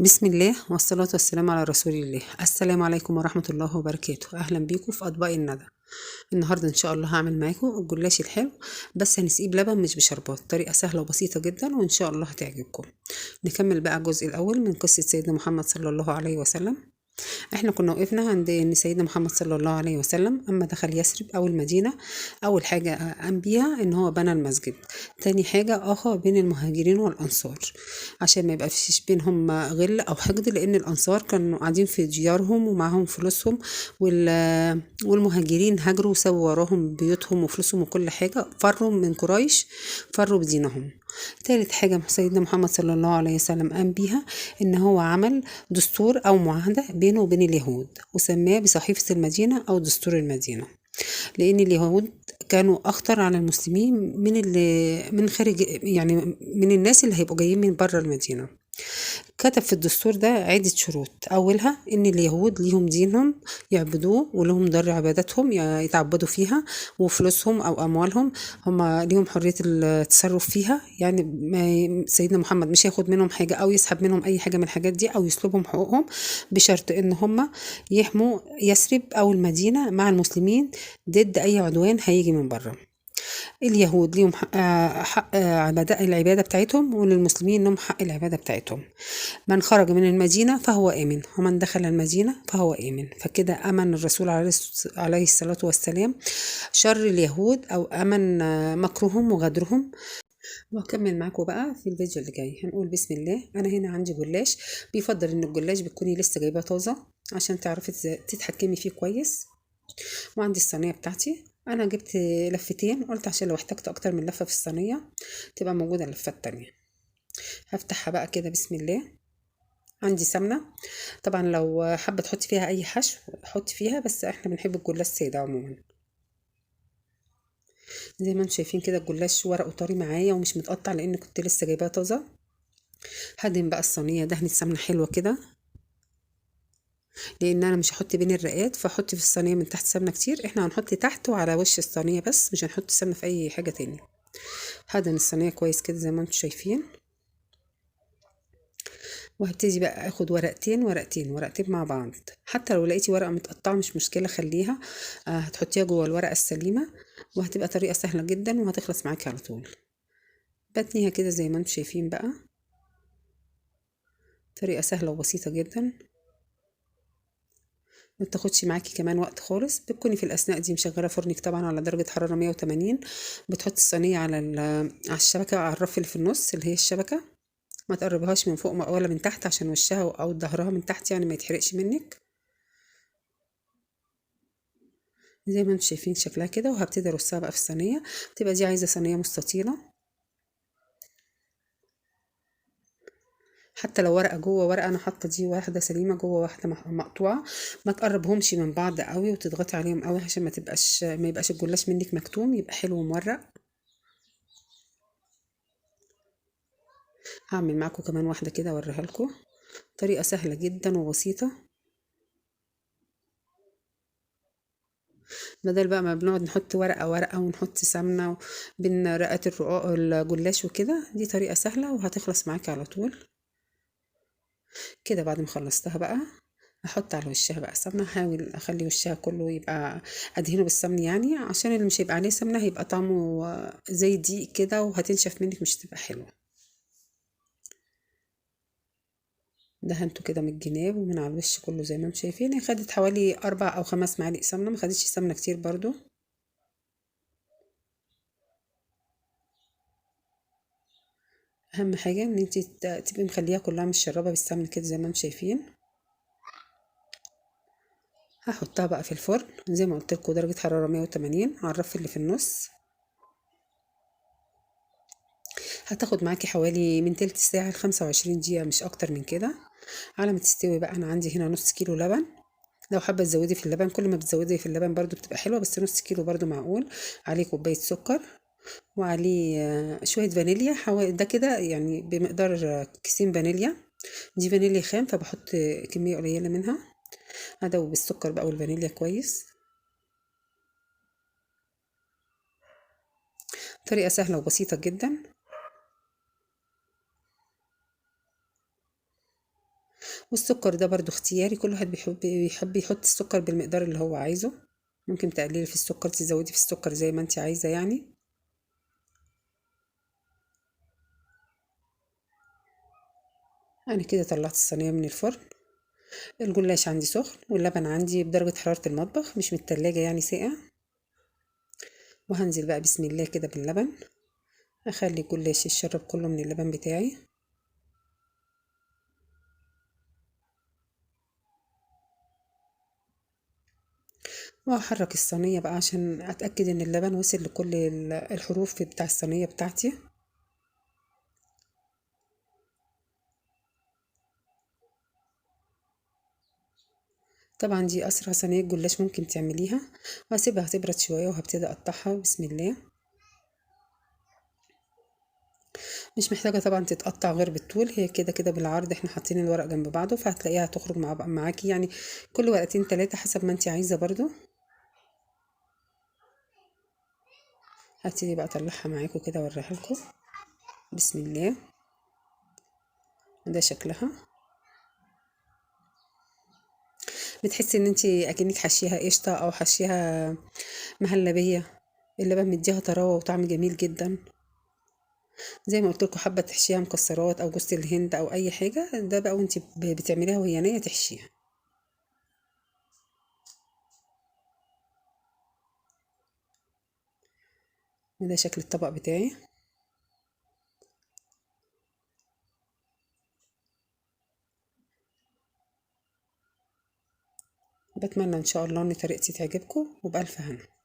بسم الله والصلاة والسلام على رسول الله. السلام عليكم ورحمة الله وبركاته. أهلا بيكم في أطباق الندى. النهاردة إن شاء الله هعمل معاكم الجلاش الحلو، بس هنسقيه بلبن مش بشربات. طريقة سهلة وبسيطة جدا وإن شاء الله هتعجبكم. نكمل بقى الجزء الأول من قصة سيدنا محمد صلى الله عليه وسلم. احنا كنا وقفنا عند ان سيدنا محمد صلى الله عليه وسلم اما دخل يثرب او المدينة، اول حاجة قام بيها ان هو بنى المسجد. تاني حاجة اخى بين المهاجرين والانصار عشان ما يبقى فيش بينهم غل او حقد، لان الانصار كانوا قاعدين في ديارهم ومعاهم فلوسهم، والمهاجرين هاجروا وسابوا وراهم بيوتهم وفلوسهم وكل حاجة، فروا من قريش، فروا بدينهم. تالت حاجة سيدنا محمد صلى الله عليه وسلم قام بيها إن هو عمل دستور أو معاهدة بينه وبين اليهود، وسماه بصحيفة المدينة أو دستور المدينة، لأن اليهود كانوا أخطر على المسلمين من اللي من خارج، يعني من الناس اللي هيبقوا جايين من بره المدينة. كتب في الدستور ده عدة شروط، أولها إن اليهود ليهم دينهم يعبدوه ولهم دار عبادتهم يتعبدوا فيها، وفلوسهم أو أموالهم هم ليهم حرية التصرف فيها، يعني ما سيدنا محمد مش هياخد منهم حاجة أو يسحب منهم أي حاجة من الحاجات دي أو يسلبهم حقوقهم، بشرط إن هم يحموا يثرب أو المدينة مع المسلمين ضد أي عدوان هيجي من بره. اليهود ليهم حق العبادة بتاعتهم، وللمسلمين لهم حق العبادة بتاعتهم. من خرج من المدينة فهو آمن، ومن دخل المدينة فهو آمن. فكده أمن الرسول عليه الصلاة والسلام شر اليهود أو أمن مكرهم وغدرهم. وهكمل معاكم بقى في الفيديو اللي جاي. هنقول بسم الله. أنا هنا عندي جلاش، بيفضل إن الجلاش بتكوني لسه جايباه طازة عشان تعرفي تتحكمي فيه كويس. وعندي الصينية بتاعتي، انا جبت لفتين، قلت عشان لو احتجت اكتر من لفه في الصينية تبقى موجودة اللفة التانية. هفتحها بقى كده بسم الله. عندي سمنه، طبعا لو حابة تحطي فيها اي حشو حطي فيها، بس احنا بنحب الجلاش ساده عموما. زي ما انتم شايفين كده الجلاش ورقة طري معايا ومش متقطع لان كنت لسه جايباه طازة. هدهن بقى الصينية دهنه سمنه حلوة كده، لان انا مش هحط بين الرقات، فاحط في الصينية من تحت سمنه كتير. احنا هنحط تحت وعلى وش الصينية بس، مش هنحط سمنه في اي حاجة تاني. هدهن الصينية كويس كده زي ما انتم شايفين. وهبتدي بقى اخد ورقتين ورقتين ورقتين مع بعض، حتى لو لقيتي ورقة متقطعه مش مشكلة، خليها، هتحطيها جوه الورقة السليمة، وهتبقى طريقه سهلة جدا وهتخلص معاكي على طول. بتنيها كده زي ما انتم شايفين بقى، طريقه سهلة وبسيطة جدا، ما بتاخدش معاكي كمان وقت خالص. بتكوني في الاثناء دي مشغله فرنك طبعا على درجه حرارة 180، بتحطي الصينية على الشبكة، على الرف اللي في النص اللي هي الشبكة، ما تقربهاش من فوق ولا من تحت عشان وشها او ظهرها من تحت يعني ما يتحرقش منك. زي ما انتم شايفين شكلها كده. وهبتدي ارصها بقى في الصينية. بتبقى دي عايزه صينية مستطيله، حتى لو ورقة جوه ورقة، انا حاطه دي واحدة سليمة جوه واحدة مقطوعة. ما تقربهمش من بعض قوي وتضغطي عليهم قوي عشان ما يبقاش الجلاش منك مكتوم، يبقى حلو ومورق. هعمل معاكم كمان واحدة كده اوريها لكم، طريقه سهلة جدا وبسيطة. بدل بقى ما بنقعد نحط ورقة ورقة ونحط سمنه بين رقات الرقاق الجلاش وكده، دي طريقه سهلة وهتخلص معاكي على طول كده. بعد ما خلصتها بقى هحط على وشها بقى سمنه، هحاول اخلي وشها كله يبقى ادهنه بالسمن، يعني عشان اللي مش هيبقى عليه سمنه هيبقى طعمه زي دقيق كده وهتنشف منك مش هتبقى حلوة. دهنته كده من الجناب ومن على الوش كله زي ما انتم شايفين. هي خدت حوالي 4 أو 5 معالق سمنه، ما خدتش سمنه كتير برضو. اهم حاجة ان انت تبقي مخليها كلها متشربه بالسمن كده زي ما انتم شايفين. هحطها بقى في الفرن زي ما قلت لكم، درجه حرارة 180 على الرف اللي في النص. هتاخد معاكي حوالي من تلت ساعة ل25 دقيقة، مش اكتر من كده على ما تستوي بقى. انا عندي هنا نص كيلو لبن، لو حابة تزودي في اللبن، كل ما بتزودي في اللبن برضو بتبقى حلوة، بس نص كيلو برضو معقول. عليه كوباية سكر وعليه شوية فانيليا، حوالي ده كده يعني بمقدار كيسين فانيليا، دي فانيليا خام فبحط كمية قليله منها. هدوب السكر بقى والفانيليا كويس. طريقه سهلة وبسيطة جدا. والسكر ده برضو اختياري، كل واحد بيحب يحط السكر بالمقدار اللي هو عايزه. ممكن تقللي في السكر، تزودي في السكر زي ما انت عايزة يعني. انا كده طلعت الصينية من الفرن. الجلاش عندي سخن، واللبن عندي بدرجة حرارة المطبخ، مش من التلاجة يعني ساقع. وهنزل بقى بسم الله كده باللبن، اخلي الجلاش يتشرب كله من اللبن بتاعي. وهحرك الصينية بقى عشان اتأكد ان اللبن وصل لكل الحروف بتاع الصينية بتاعتي. طبعا دي اسرع صينية جلاش ممكن تعمليها. وهسيبها تبرد شوية وهبتدي اقطعها بسم الله. مش محتاجة طبعا تتقطع غير بالطول، هي كده كده بالعرض احنا حاطين الورق جنب بعضه، فهتلاقيها هتخرج معاكي يعني كل ورقتين 3 حسب ما انت عايزة. برضو هبتدي بقى اطلعها معاكم كده واوريها لكم بسم الله. ده شكلها، بتحسي ان انت اكنك حشيها قشطه او حشيها مهلبية. اللبن مديها طراوه وطعم جميل جدا. زي ما قلت لكم، حابة تحشيها مكسرات او جوز الهند او اي حاجة، ده بقى وانت بتعمليها وهي نيه تحشيها. وده شكل الطبق بتاعي. بتمنى ان شاء الله ان طريقتي تعجبكم، وبألف هنا.